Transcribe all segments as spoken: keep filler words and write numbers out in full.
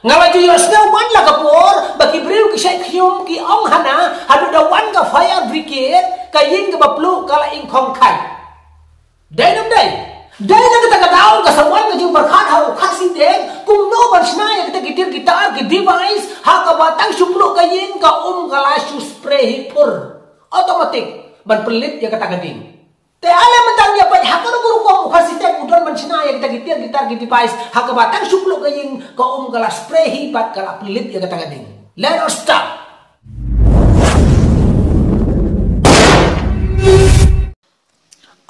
Nga la ju ïohsngew man la ka por ba ki briew ki shait khñium ki ong hana haduh da wan ka fire brigade, ka ïing kaba pluh ka la ing khong khai. Dei nam dei? Dei na kata ka daw ka sa wan ka jingpyrkhat ha u Khasi Deng kumno ban shna ïa kita ki tiar ki tar ki device ha kaba tang shu pluh ka ïing ka um ka la shu spray hi phur. Automatic ban pynlip ïa kata ka ding. Te ale mynta ïa peit ha kano ka rukom u Khasi Deng u don ban shna ïa kita ki tiar ki tar ki device ha kaba tang shu pluh ka ïing ka um ka la spray hi bad ka la pynlip ïa kata ka ding. Let us start.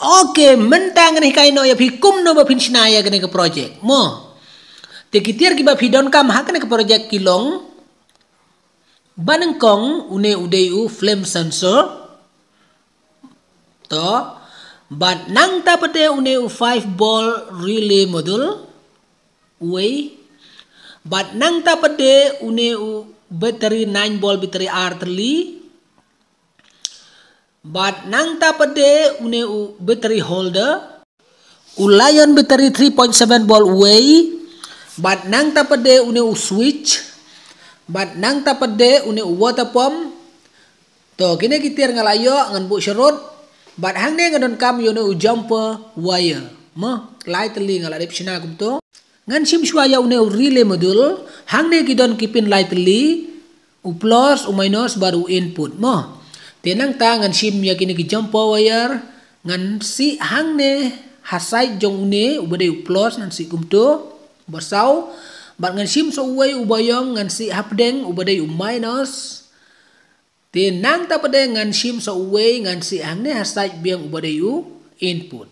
Okay, mynta ngan hikai noh ïa phi kumno ba phin shna ïa kane ka project mo. Te ki tiar kiba phi donkam ha kane ka project ki long, ba nyngkong une u dei u flame sensor. To. Bad nangta pat de une u five volt relay module. Uwei. Bad nangta pat de une u battery nine volt battery ar tylli. Bad nangta pat de une u battery holder. U Lion battery three point seven volt uwei. Bad nangta pat de une u switch. Bad nangta pat de une u water pump. To, kine ki tiar nga la ïoh ngan buh sharud. Bad hangne nga donkam ïa une u jumper wire. Mo, lai tylli nga la dep shna kumto. Ngan shim shuwa ïa une u relay module. Hangne ki don ki pin lai tylli. U plus, u minus, bad u input mo. Te nangta ngan shim ïa kine ki jumper wire. Ngan sih hangne ha side jong une uba dei u plus ngan sih kumto. Uba saw. Bad ngan shim sa uwei uba ïong ngan sih hapdeng uba dei u minus. Te nangta pat de ngan shim sa uwei ngan sih hangne ha side biang uba dei u input.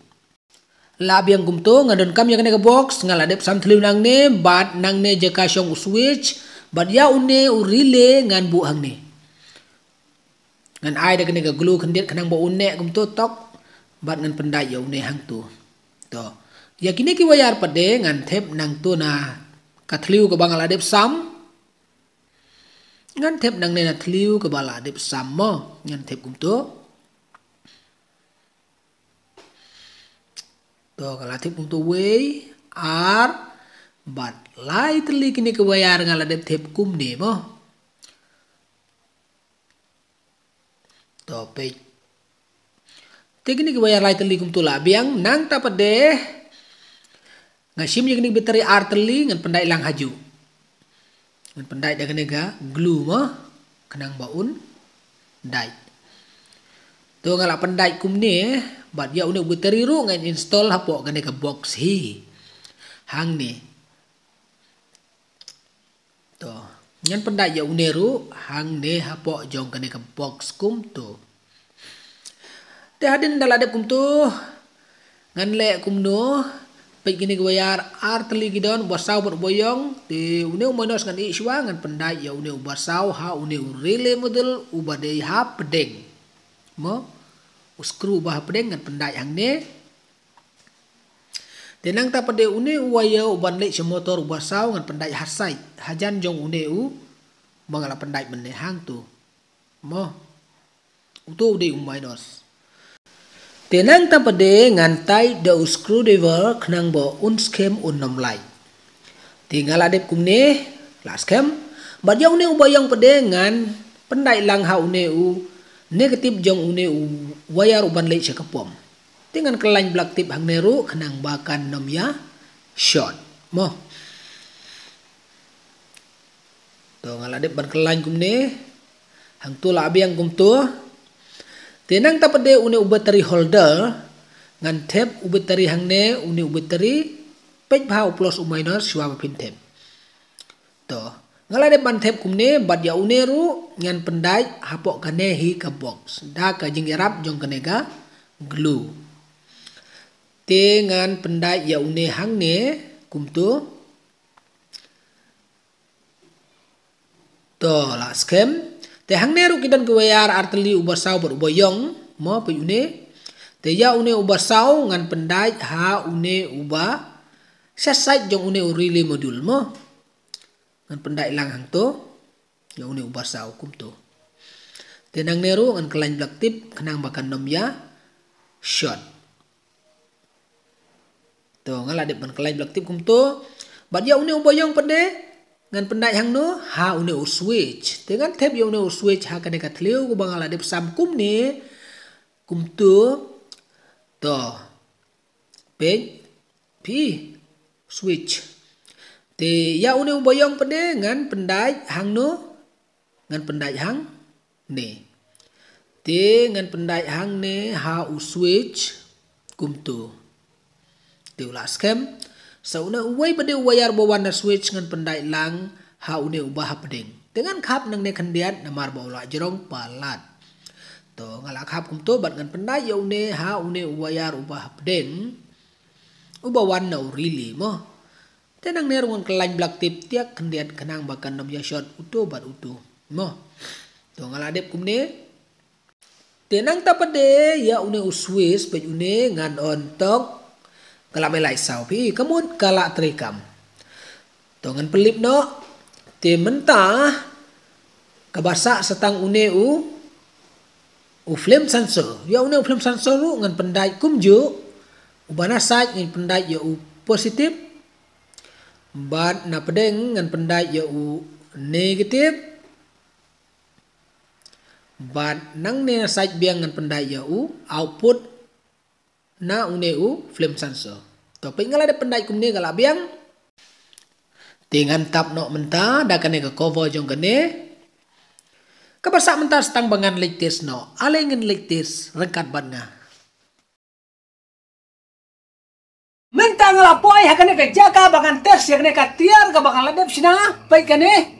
La biang kumto nga donkam ïa kane ka box nga la dep sam thliew nangne bad nangne jaka shong u switch bad ïa une u relay ngan buh hangne. Ngan ai da kane ka glue khyndiat khnang ba un neh kumto tok bad ngan pyndait ïa une hangto. To. Ïa kine ki wire pat de ngan thep nangto na ka thliew kaba nga la dep sam. Ngan thep nangne na thliew kaba la dep sam mo. Ngan thep kumto. To ka la thep kumto wei, ar, bad lai tylli kine ki wire nga la dep thep kumne mo. To peit. Te kine ki wire lai tylli kumto la biang nangta pat de. Nga shim ïa kine ki battery ar tylli ngan pyndait lang hajuh. Ngan pyndait da kane ka glue mo khnang ba un dait. To nga la pyndait kumne bad ïa une u battery ruh ngan install hapoh kane ka box hi. Hangne. To. Ngan pyndait ïa une ruh hangne hapoh jong kane ka box kumto. Te hadien da la dep kumto ngan leh kumno. Peit kine ki wire ar tylli ki don uba saw bad uba ïong. Te une u minus ngan ïeh shuwa ngan pyndait ïa une uba saw ha une u relay module uba dei hapdeng. Mo u screw uba hapdeng ngan pyndait hangne. Te nangta pat de une u wire uban leit sha motor uba saw ngan pyndait ha side hajan jong une u ba nga la pyndait mynne hangto. Mo. Uto u dei u minus. Te nangta pat de ngan tight da u screwdriver khnang ba un skhem un nym lait. Te nga la dep kumne la skhem. Bad ïa une uba ïong pat de ngan pyndait lang ha une u negative jong une u wire uban leit sha ka pom. Te ngan kyllain black tape hangne ruh khnang ba kan nym ïa short. Mo. To nga la dep ban kyllain kumne. Hangto la biang kumto. Te nangta pat de une u battery holder ngan thep u battery hangne une u battery peit bha u plus u minus shuwa ba phin thep. To nga la dep ban thep kumne bad ïa une ruh ngan pyndait hapoh kane hi ka box da ka jingïarap jong kane ka glue. Te ngan pyndait ïa une hangne kumto. To la skhem. Te hangne ruh ki don ki wire ar tylli uba saw bad uba ïong mo peit une. Te ïa une uba saw ngan pyndait ha une uba sha side jong une u relay module mo. Ngan pyndait lang hangto ïa une uba saw kumto. Te nangne ruh ngan kyllain black tape khnang ba kan nym ïa short. To nga la dep ban kyllain black tape kumto. Bad ïa une uba ïong pat de Ngan pyndait hangno? Ha une u switch. Te ngan thep ïa une u switch ha kane ka thliew kaba nga la dep sam kumne. Kumtu. To. Peit. Phi. Switch. Te ïa une uba ïong pat de ngan pyndait hangno? Ngan pyndait hangne. Te ngan pyndait hangne ha u switch kumtu. Te u la skhem. Sa une uwei pat de u wire ba wan na switch ngan pyndait lang ha une uba hapdeng. Te ngan khap nangne khyndiat namar ba u la jrong palat. To nga la khap kumtu bad ngan pyndait ïa une ha une u wire uba hapdeng. Uba wan na u relay mo. Te nangne ruh ngan kyllaiñ black tape tiak khyndiat khnang ba kan ym ïa short uto bad uto. Mo. To nga la dep kumne. Te nangta pat de ïa une u switch peit une ngan on tok. Ka la mih lai saw phi ka mut ka la treikam. To ngan pynlip noh. Te mynta kaba sah sa tang une u u flame sensor. Ïa une u flame sensor ruh ngan pyndait kumjuh. Uba na side ngan pyndait ïa u positive. Bad na pdeng ngan pyndait ïa u negative. Bad nangne na side biang ngan pyndait ïa u output na une u flame sensor. To peit nga la dep pyndait kumne ka la biang. Te ngan tap noh mynta da kane ka cover jong kane. Kaba sah mynta sa tang ba ngan leit test noh. Ale ngan leit test ryngkat bad nga. Mynta nga la poi ha kane ka jaka ba ngan test ïa kane ka tiar kaba nga la dep shna, peit kane.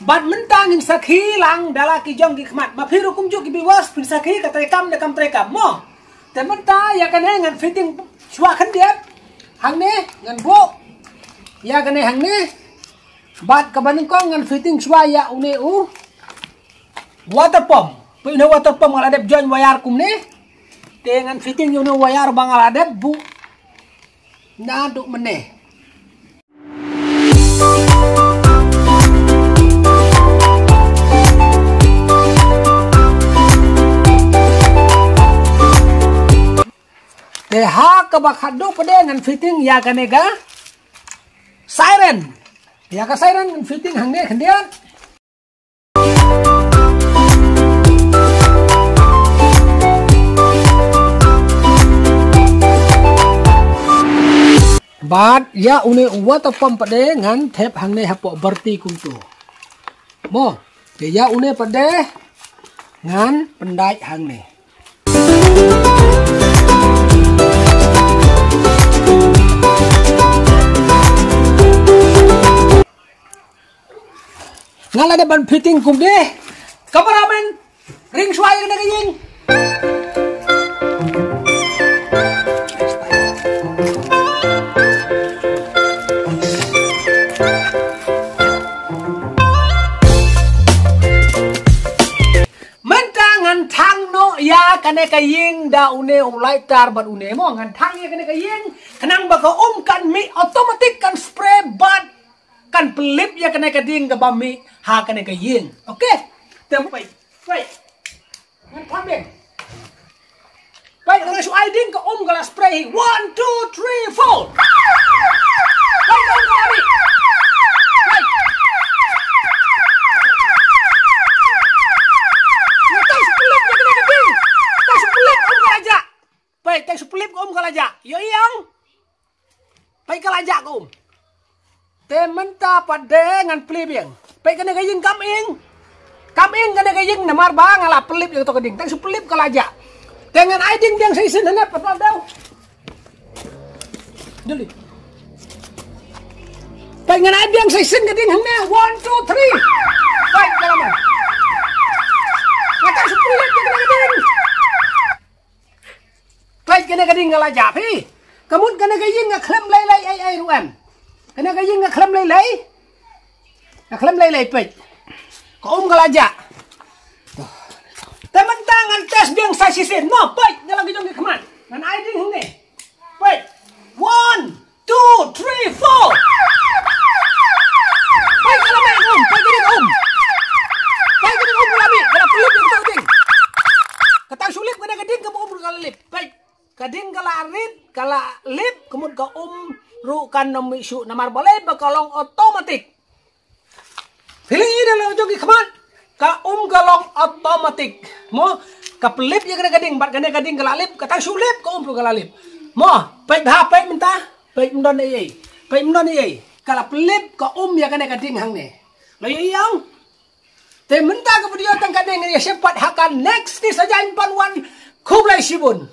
Bad mynta ngin sakhi lang da la ki jong ki khmat. Ma phi ruh kumjuh ki viewers phin sakhi ka treikam ne kam treikam mo. Te mynta ïa kane ngan fitting shuwa khyndiat. Hangne ngan buh ïa kane hangne. Bad kaba nyngkong ngan fitting shuwa ïa une u water pump. Peit une water pump nga la dep join wire kumne. Te ngan fitting ïa une u wire ba nga la dep buh naduh mynne. Te ha kaba khatduh pat de ngan fitting ïa kane ka siren. Ïa ka siren ngan fitting hangne khyndiat. Bad ïa une u water pump pat de ngan thep hangne hapoh barti kumtu. Mo, te ïa une pat de ngan pyndait hangne. Nga la dep ban fitting kumne. Cameraman, ring shuwa ïa kane ka ïing. Mynta ngan thang noh ïa kane ka ïing da une u lighter bad une mo, ngan thang ïa kane ka ïing khnang ba ka um kan mih automatic, kan spray bad kan pynlip ïa kane ka ding kaba mih ha kane ka ïing. Okay. Te peit, peit. Ngan thang ding. Peit, ngan shu ai ding ka um ka la spray. One, two, three, four. Peit, ka um ka la mih. Peit. Ngan tang shu pynlip ïa kane ka ding. Tang shu pynlip, um ka la jah. Peit, tang shu pynlip, ka um ka la jah. Ïohi ong. Peit, ka la jah ka um. Te mynta pat de ngan plie biang. Peit, kane ka ïing kam ing. Kam ing kane ka ïing namar ba nga la pynlip ïa kato ka ding. Tang shu pynlip ka la jah. Te ngan ai ding biang sa shisien hangne pat, pat daw. Juli. Peit, ngan ai biang sa shisien ka ding hangne. One, two, three. Peit, ka la mih. Nga tang shu pynlip ïa kane ka ding. Peit, kane ka ding ka la jah phi. Ka mut kane ka ïing ka khlem lei lei ei ei ruh em. Kane ka ïing ka khlem lei lei. Ka khlem lei lei, peit. Ka um ka la jah. Te mynta ngan test biang sa shisien mo, peit, nga la ki jong ki khmat. Ngan ai ding hangne. Peit. One, two, three, four. Peit, ka la mih ka um, peit ka ding ka um. Peit, ka ding ka um ka la mih, ka la pynlip ïa kato ka ding. Ka tang shu lip kane ka ding kaba um ruh ka la lip. Peit. Ka ding ka la rit, ka la lip, ka mut ka um ruh kan ym mih shuh namar balei ba ka long automatic. Te lei da la jong ki khmat. Ka um ka long automatic. Mo, ka pynlip ïa kane ka ding, bad kane ka ding ka la lip, ka tang shu lip, ka um ruh ka la lip. Mo, peit bha, peit mynta, peit ym don ei ei. Peit ym don ei ei. Ka la pynlip, ka um ïa kane ka ding hangne. La ïohi ong. Te mynta ka video tang katne, ngin ïa shem pat ha ka next ki sajan pan wan. Khublei shibun.